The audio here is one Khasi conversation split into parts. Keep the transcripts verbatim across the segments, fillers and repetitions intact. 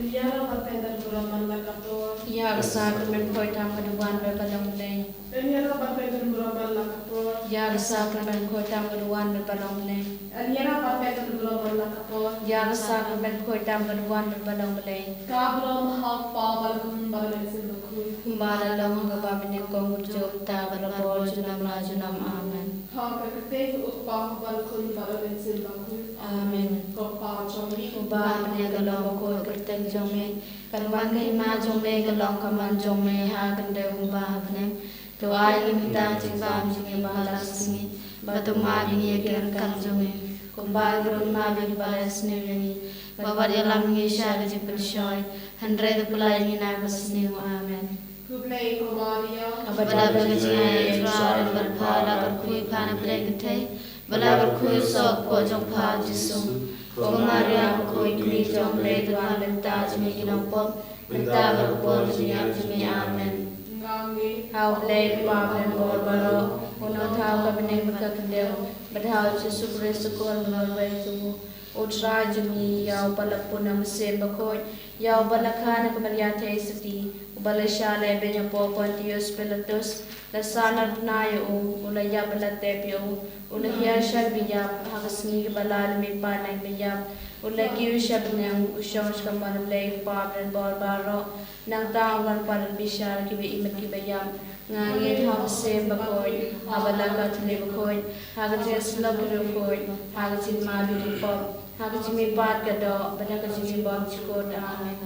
Ïa ka sakramen Bakhoi tam ka duwan bad ba long Blei. Ïa ka sakramen Bakhoi tam ka duwan bad ba long Blei. Ïa ka sakramen Bakhoi tam ka duwan bad ba long Blei. Kumba la long ha kaba mynnyngkong, kumjuh mynta bad ha ka por junom la junom. Amen. Amen. Ko Pa jong ngi uba ha bneng, ka long ka kyrteng jong me, kan wan ka hima jong me, ka long ka mon jong me ha ka khyndew kumba ha bneng. To ai ïa ngi mynta ka jingbam jong ngi ba ha la ka sngi, bad to map ïa ngi ïa ki rkang jong ngi, kumba ngi ruh ngi map ïa kiba la ïasniew ïa ngi, bad wat ïalam ngi sha ka jingpynshoi, hynrei to pyllait ïa ngi na kaba sniew. Amen. Khublei ko Maria, kaba dap ka jingaiei, U Trai u don bad pha, la kyrkhu ïa pha na pdeng kynthei, bad la kyrkhu ïa u soh hapoh jong pha u Jisu. Ko Maria bakhuid, Kmie jong U Blei, to duwai lynter ïa ngi ki nongpop, mynta bad ha ka por jingïap jong ngi. Amen. Nga ngeit ha U Blei U Kpa Baroh, U Nongthaw ka bneng bad ka khyndew, bad ha U Jisu Khrist U Khun ba la rwai jong U, U Trai jong ngi, ïa uba la pun ha u Mynsiem Bakhuid, ïa uba la kha na ka Maria Theisotti, uba la shah lehbeiñ hapoh Pontius Pilatus, la sahnarphna ïa u, u la ïap bad la tep ïa u, u la hiar sha kiba ïap, ha ka sngi kaba lai u la mihpat na kiba ïap, u la kiew sha bneng, u shong sha ka mon U Blei U Kpa Baroh, nangta un wan pat ban bishar ïa kiba im bad kiba ïap. Nga ngeit ha U Mynsiem Bakhuid, ha ka Balang Katholik bakhuid, ha ka jingïasyllok ki riewkhuid, ha ka jingmap ïa ki pop, ha ka jingmihpat ka doh, bad ha ka jinglong jingpyrkhat. Amen.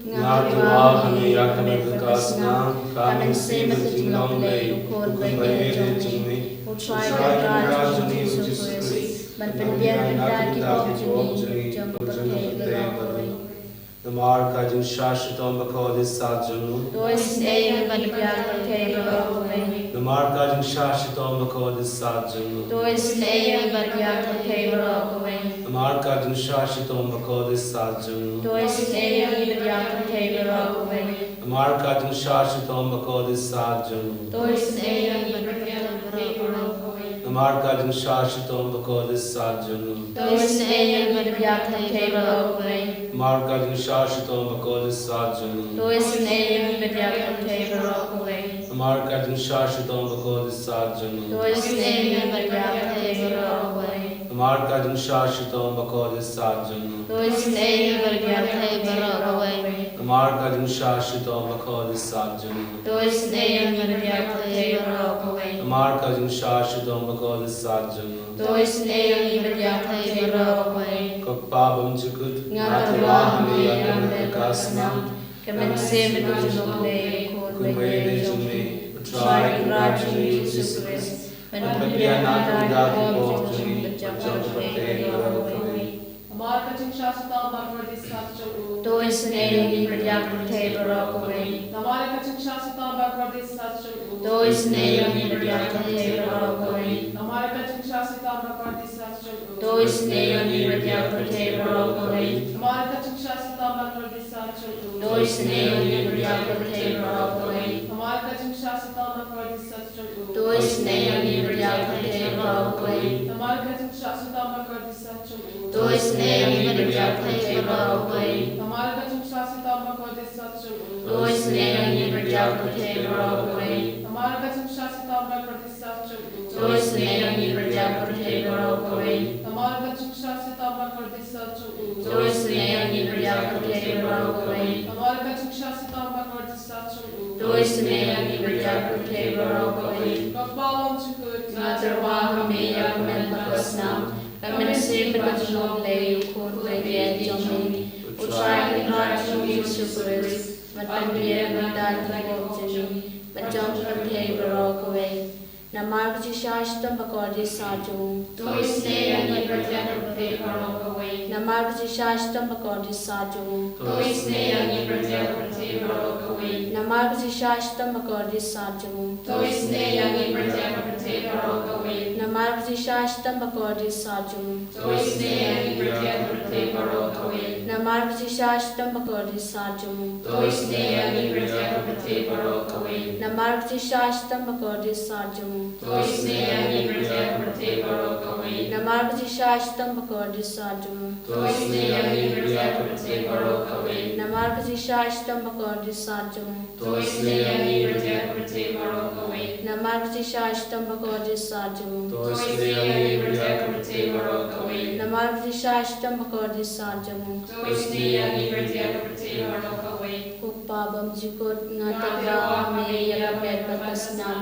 Nga tyrwa ha me ïa ka met ka snam, ka mynsiem bad ka jinglong Blei, U Khun baieit jong me, U Trai Kynrad jong ngi U Jisu Khrist, ban pynbiang na ka bynta ki pop jong ngi, jong ka pyrthei baroh kawei. Namar ka jingshah shitom bakordit sat jong u. To isynei ïa ngi bad ïa ka pyrthei baroh kawei. Namar ka jingshah shitom bakordit sat jong u. To isynei ïa ngi bad ïa ka pyrthei baroh kawei. Namar ka jingshah shitom bakordit sat jong u. To isynei ïa ngi bad ïa ka pyrthei baroh kawei. Namar ka jingshah shitom bakordit sat jong u. To isynei ïa ngi bad ïa ka pyrthei baroh kawei. Namar ka jingshah shitom bakordit sat jong u. To isynei ïa ngi bad ïa ka pyrthei baroh kawei. Namar ka jingshah shitom bakordit sat jong u. To isynei ïa ngi bad ïa ka pyrthei baroh kawei. Namar ka jingshah shitom bakordit sat jong u. To isynei ïa ngi bad ïa ka pyrthei baroh kawei. Namar ka jingshah shitom bakordit sat jong u. To isynei ïa ngi bad ïa ka pyrthei baroh kawei. Namar ka jingshah shitom bakordit sat jong u. To isynei ïa ngi bad ïa ka pyrthei baroh kawei. Namar ka jingshah shitom bakordit sat jong u. To isynei ïa ngi bad ïa ka pyrthei baroh kawei. Ko Kpa bymjukut, nga tyrwa ha me ïa ka met ka snam, ka mynsiem bad ka jinglong Blei, U Khun baieit jong me, U Trai Kynrad jong ngi U Jisu Khrist, ban pynbiang na ka bynta ki pop jong ngi bad jong ka pyrthei baroh kawei. Namar ka jingshah shitom bakordit sat jong u. To isynei ïa ngi bad ïa ka pyrthei baroh kawei. Namar ka jingshah shitom bakordit sat jong u. To isynei ïa ngi bad ïa ka pyrthei baroh kawei. Namar ka jingshah shitom bakordit sat jong u. To isynei ïa ngi bad ïa ka pyrthei baroh kawei. Namar ka jingshah shitom bakordit sat jong u. To isynei ïa ngi bad ïa ka pyrthei baroh kawei. Namar ka jingshah shitom bakordit sat jong u. To isynei ïa ngi bad ïa ka pyrthei baroh kawei. Namar ka jingshah shitom bakordit sat jong u. To isynei ïa ngi bad ïa ka pyrthei baroh kawei. Namar ka jingshah shitom bakordit sat jong u. To isynei ïa ngi bad ïa ka pyrthei baroh kawei. Namar ka jingshah shitom bakordit sat jong u. To isynei ïa ngi bad ïa ka pyrthei baroh kawei. Namar ka jingshah shitom bakordit sat jong u. To isynei ïa ngi bad ïa ka pyrthei baroh kawei. Namar ka jingshah shitom bakordit sat jong u. To isynei ïa ngi bad ïa ka pyrthei baroh kawei. Ko Kpa bymjukut, nga tyrwa ha me ïa ka met ka snam, ka mynsiem bad ka jinglong Blei, U Khun baieit jong me, U Trai Kynrad jong ngi U Jisu Khrist, ban pynbiang na ka bynta ki pop jong ngi bad jong ka pyrthei baroh kawei. Namar ka jingshah shitom bakordit sat jong u. To isynei ïa ngi bad ïa ka pyrthei baroh kawei. Namar ka jingshah shitom bakordit sat jong u. To isynei ïa ngi bad ïa ka pyrthei baroh kawei. Namar ka jingshah shitom bakordit sat jong u. To isynei ïa ngi bad ïa ka pyrthei baroh kawei. Namar ka jingshah shitom bakordit sat jong u. To isynei ïa ngi bad ïa ka pyrthei baroh kawei. Namar ka jingshah shitom bakordit sat jong u. To isynei ïa ngi bad ïa ka pyrthei baroh kawei. Namar ka jingshah shitom bakordit sat jong u. To isynei ïa ngi bad ïa ka pyrthei baroh kawei. Namar ka jingshah shitom bakordit sat jong u. To isynei ïa ngi bad ïa ka pyrthei baroh kawei. Namar ka jingshah shitom bakordit sat jong u. To isynei ïa ngi bad ïa ka pyrthei baroh kawei. Namar ka jingshah shitom bakordit sat jong u. To isynei ïa ngi bad ïa ka pyrthei baroh kawei. Namar ka jingshah shitom bakordit sat jong u. To isynei ïa ngi bad ïa ka pyrthei baroh kawei. Ko Kpa bymjukut, nga tyrwa ha me ïa ka met bad ka snam,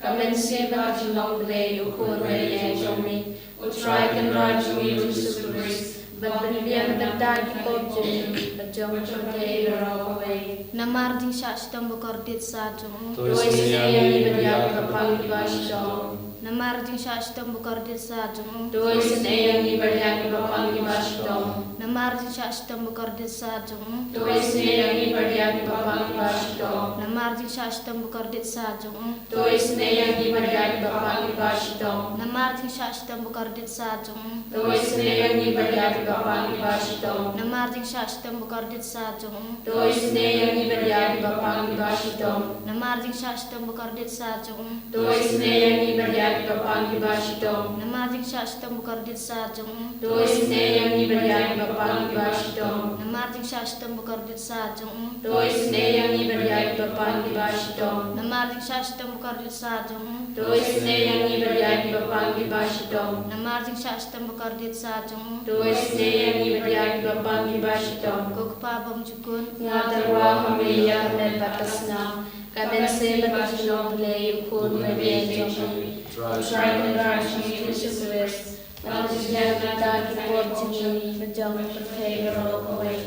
ka mynsiem bad ka jinglong Blei u Khun Maria jong me, U Trai Kynrad jong ngi U Jisu Khrist, ban pynbiang na ka bynta ki pop jong ngi bad jong ka pyrthei baroh kawei. Namar jingshah shitom bakordit sat jong u. To isynei ïa ngi bad ïa kiba pang kiba shitom. Namar jingshah shitom bakordit sat jong u. To isynei ïa ngi bad ïa kiba pang kiba shitom. Namar jingshah shitom bakordit sat jong u. To isynei ïa ngi bad ïa kiba pang kiba shitom. Namar jingshah shitom bakordit sat jong u. To isynei ïa ngi bad ïa kiba pang kiba shitom. Namar jingshah shitom bakordit sat jong u. To isynei ïa ngi bad ïa kiba pang kiba shitom. Namar jingshah shitom bakordit sat jong u. To isynei ïa ngi bad ïa kiba pang kiba shitom. Namar jingshah shitom bakordit sat jong u. To isynei ïa ngi bad ïa kiba pang kiba shitom. Namar jingshah shitom bakordit sat jong u. To isynei ïa ngi bad ïa kiba pang kiba shitom. Namar jingshah shitom bakordit sat jong u. To isynei ïa ngi bad ïa kiba pang kiba shitom. Namar jingshah shitom bakordit sat jong u. To isynei ïa ngi bad ïa kiba pang kiba shitom. Namar jingshah shitom bakordit sat jong u. To isynei ïa ngi bad ïa kiba pang kiba shitom. Ko Kpa bymjukut, nga tyrwa ha me ïa ka met bad ka snam, ka mynsiem bad ka jinglong Blei u Khun Maria jong me, U Trai Kynrad jong ngi U Jisu Khrist, ban pynbiang na ka bynta ki pop jong ngi bad jong ka pyrthei baroh kawei.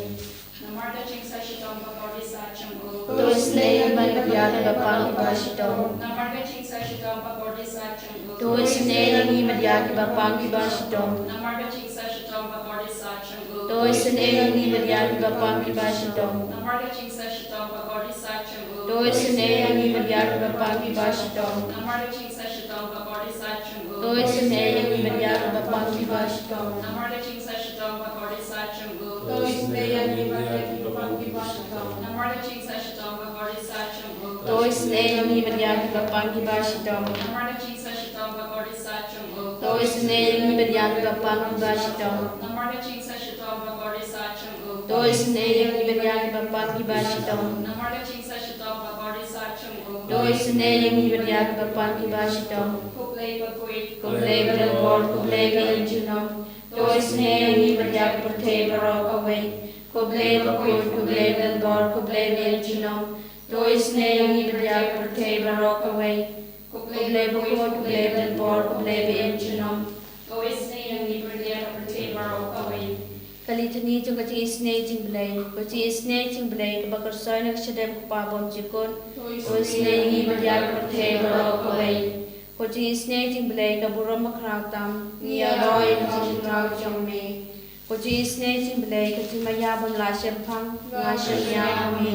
Namar ka jingshah shitom bakordit sat jong u. To isynei ïa ngi bad ïa kiba pang kiba shitom. Namar ka jingshah shitom bakordit sat jong u. To isynei ïa ngi bad ïa kiba pang kiba shitom. Namar ka jingshah shitom bakordit sat jong u. To isynei ïa ngi bad ïa kiba pang kiba shitom. Namar ka jingshah shitom bakordit sat jong u. To isynei ïa ngi bad ïa kiba pang kiba shitom. Namar ka jingshah shitom bakordit sat jong u. To isynei ïa ngi bad ïa kiba pang kiba shitom. Namar ka jingshah shitom bakordit sat jong u. To isynei ïa ngi bad ïa kiba pang kiba shitom. Namar ka jingshah shitom bakordit sat jong u. To isynei ïa ngi bad ïa kiba pang kiba shitom. Namar ka jingshah shitom bakordit sat jong u. To isynei ïa ngi bad ïa kiba pang kiba shitom. Namar ka jingshah shitom bakordit sat jong u. To isynei ïa ngi bad ïa kiba pang kiba shitom. Namar ka jingshah shitom bakordit sat jong u. To isynei ïa ngi bad ïa kiba pang kiba shitom. Ko Blei bakhuid, ko Blei badonbor, ko Blei baïeit junom. To isynei ïa ngi bad ïa ka pyrthei baroh kawei. Ko Blei bakhuid, ko Blei badonbor, ko Blei baïeit junom. To isynei ïa ngi bad ïa ka pyrthei baroh kawei. Ko Blei bakhuid, ko Blei badonbor, ko Blei baïeit junom. To isynei ïa ngi bad ïa ka pyrthei baroh kawei. Ka Litany jong ka jingisynei jingblei. Ka jingisynei jingblei kaba kyrsoi na ka shadem Kpa bymjukut. To isynei ïa ngi bad ïa ka pyrthei baroh kawei. Ka jingisynei jingblei ka burom bakhraw tam. Ngi ïaroh ïa ka jingthmu jong me. Ka jingisynei jingblei ka jingmaïa bym lah shemphang. Nga shaniah ha me.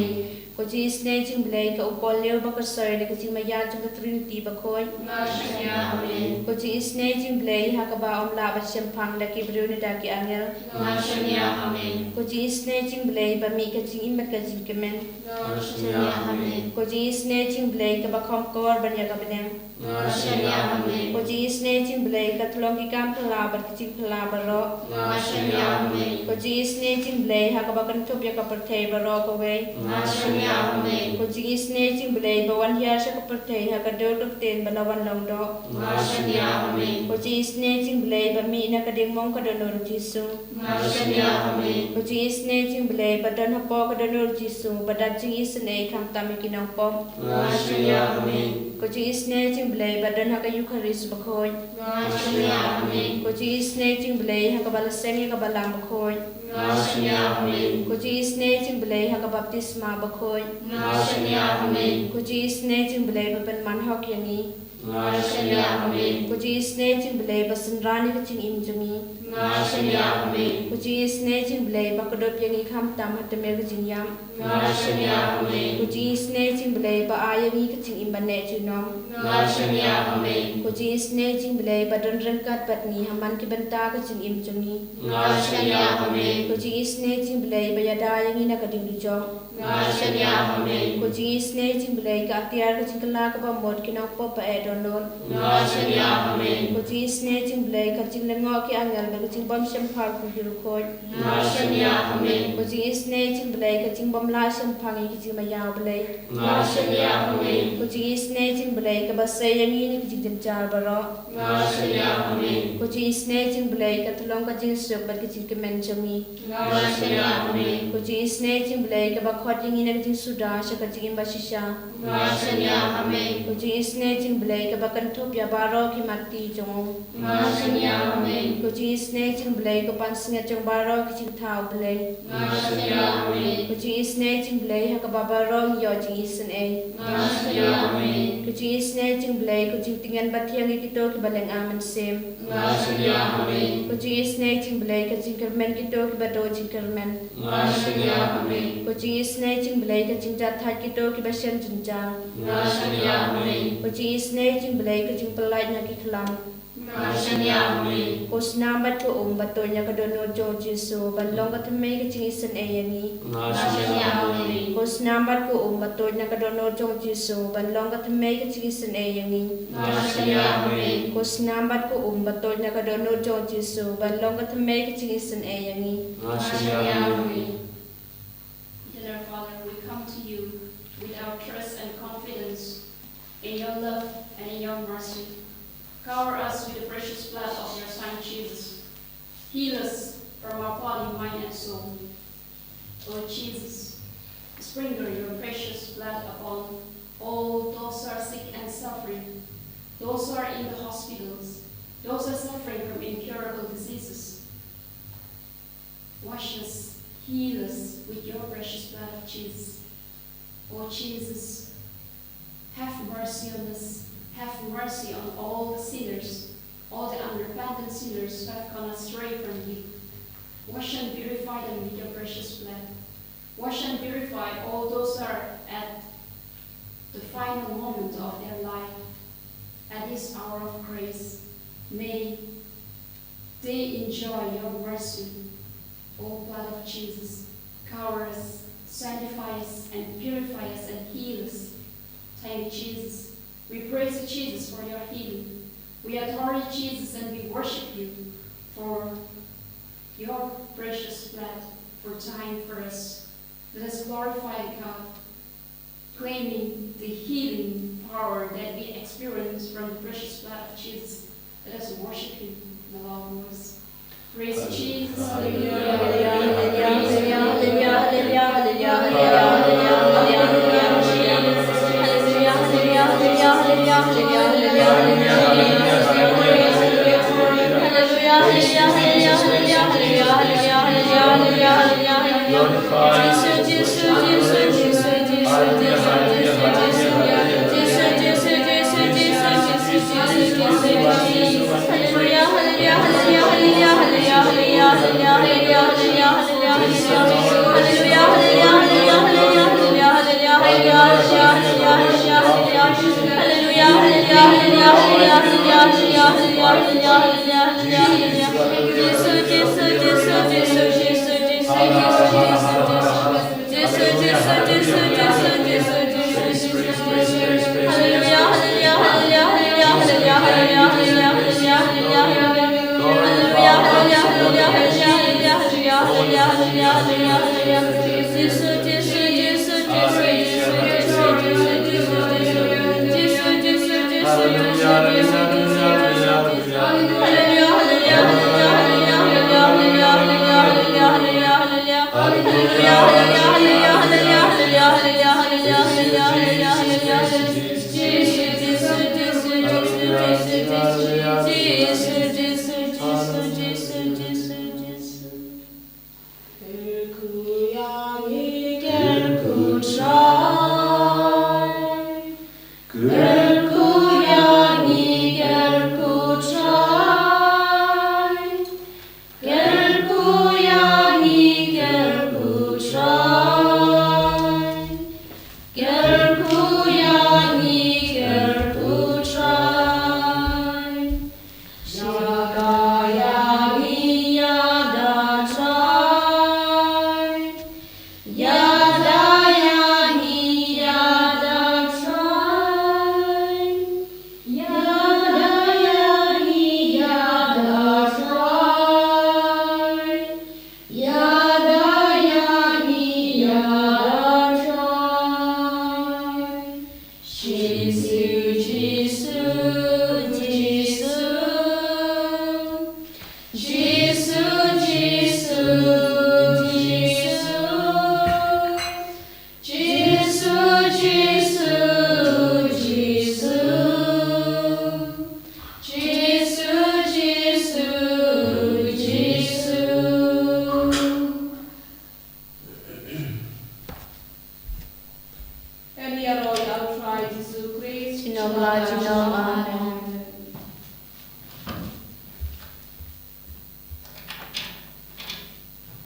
Ka jingisynei jingblei ka u kolliew ba kyrsoi na ka jingmaïa jong ka Trinity bakhuid. Nga shaniah ha me. Ka jingisynei jingblei ha kaba ym lah ban shemphang da ki briew ne da ki angel. Nga shaniah ha me. Ka jingisynei jingblei ba mih ka jingim bad ka jingkmen. Nga shaniah ha me. Ka jingisynei jingblei kaba kham kor ban ïa ka bneng. Nga shaniah ha me. Ka jingisynei jingblei ka tyllong ki kam phylla bad ki jingphylla baroh. Nga shaniah ha me. Ka jingisynei jingblei ha kaba kynthup ïa ka pyrthei baroh kawei. Nga shaniah ha me. Ka jingisynei jingblei ba wan hiar sha ka pyrthei ha ka dur ka ktien ba la wan long doh. Nga shaniah ha me. Ka jingisynei jingblei ba mih na ka diengmong ka dohnud u Jisu. Nga shaniah ha me. Ka jingisynei jingblei ba don hapoh ka dohnud u Jisu, ba dap jingisynei khamtam ïa ki nongpop. Nga shaniah ha me. Ka jingisynei jingblei ba don ha ka Eukharist bakhuid. Nga shaniah ha me. Ka jingisynei jingblei ha kaba la seng ïa ka Balang bakhuid. Nga shaniah ha me. Ka jingisynei jingblei ha ka baptisma bakhuid. Nga shaniah ha me. Ka jingisynei jingblei ba pynman hok ïa ngi. Nga shaniah ha me. Ka jingisynei jingblei ba synran ïa ka jingim jong ngi. Nga shaniah ha me. Ko jingisynei jingblei ba kdup ïa ngi khamtam ha tmier ka jingïap. Nga shaniah ha me. Ko jingisynei jingblei ba ai ïa ngi ka jingim ba neh junom. Nga shaniah ha me. Ko jingisynei jingblei ba don ryngkat bad ngi ha man ki bynta ka jingim jong ngi. Nga shaniah ha me. Ko jingisynei jingblei ba ïada ïa ngi na ka ding dujok. Nga shaniah ha me. Ko jingisynei jingblei ka atiar ka jingkylla kaba mut ki nongpop ba eh dohnud. Nga shaniah ha me. Ko jingisynei jingblei ka jinglyngngoh ki angel bad ka jingbym shemphang kum ki riewkhuid. Nga shaniah ha me. Ko jingisynei jingblei ka jingbym lah shemphang ïa ki jingmaïa Blei. Nga shaniah ha me. Ko jingisynei jingblei kaba sei ïa ngi na ki jingjynjar baroh. Nga shaniah ha me. Ko jingisynei jingblei ka tyllong ka jingsuk bad ka jingkmen jong ngi. Nga shaniah ha me. Ko jingisynei jingblei kaba khot ïa ngi na ka jingsuda sha ka jingim bashisha. Nga shaniah ha me. Ko jingisynei jingblei kaba kynthup ïa baroh ki matti jong u. Nga shaniah ha me. Ko jingisynei jingblei ko pansngiat jong baroh ki jingthaw Blei. Nga shaniah ha me. Ko jingisynei jingblei ha kaba baroh ngi ïoh jingisynei. Nga shaniah ha me. Ko jingisynei jingblei ko jingtyngen bathiang ïa kito kiba lynga mynsiem. Nga shaniah ha me. Ko jingisynei jingblei ka jingkyrmen kito kiba duh jingkyrmen. Nga shaniah ha me. Ko jingisynei jingblei ka jingjahthait kito kiba shem jynjar. Nga shaniah ha me. Ko jingisynei jingblei ka jingpyllait na ki khlam. Nga shaniah ha me. Ko snam bad ko um ba tuid na ka dohnud jong u Jisu ban long ka thymmei ka jingisynei ïa ngi. Nga shaniah ha me. Ko snam bad ko um ba tuid na ka dohnud jong u Jisu ban long ka thymmei ka jingisynei ïa ngi. Nga shaniah ha me. Ko snam bad ko um ba tuid na ka dohnud jong u Jisu ban long ka thymmei ka jingisynei ïa ngi. Nga shaniah ha me. Eternal Father, we come to you with our trust and confidence in your love and in your mercy. Cover us with the precious blood of your Son Jesus. Heal us from our body, mind, and soul. Lord Jesus, sprinkle your precious blood upon all those who are sick and suffering, those who are in the hospitals, those who are suffering from incurable diseases. Wash us, heal us with your precious blood of Jesus. Oh Jesus, have mercy on us. Have mercy on all the sinners, all the unrepentant sinners who have gone astray from you. Wash and purify them with your precious blood. Wash and purify all those who are at the final moment of their life. At this hour of grace, may they enjoy your mercy. O blood of Jesus, cover us, sanctify us, and purify us, and heal us. Thank you, Jesus. We praise you, Jesus, for your healing. We adore you, Jesus, and we worship you for your precious blood for dying for us. Let us glorify God, claiming the healing power that we experience from the precious blood of Jesus. Let us worship him in a loud voice. Praise Jesus. Hallelujah. junom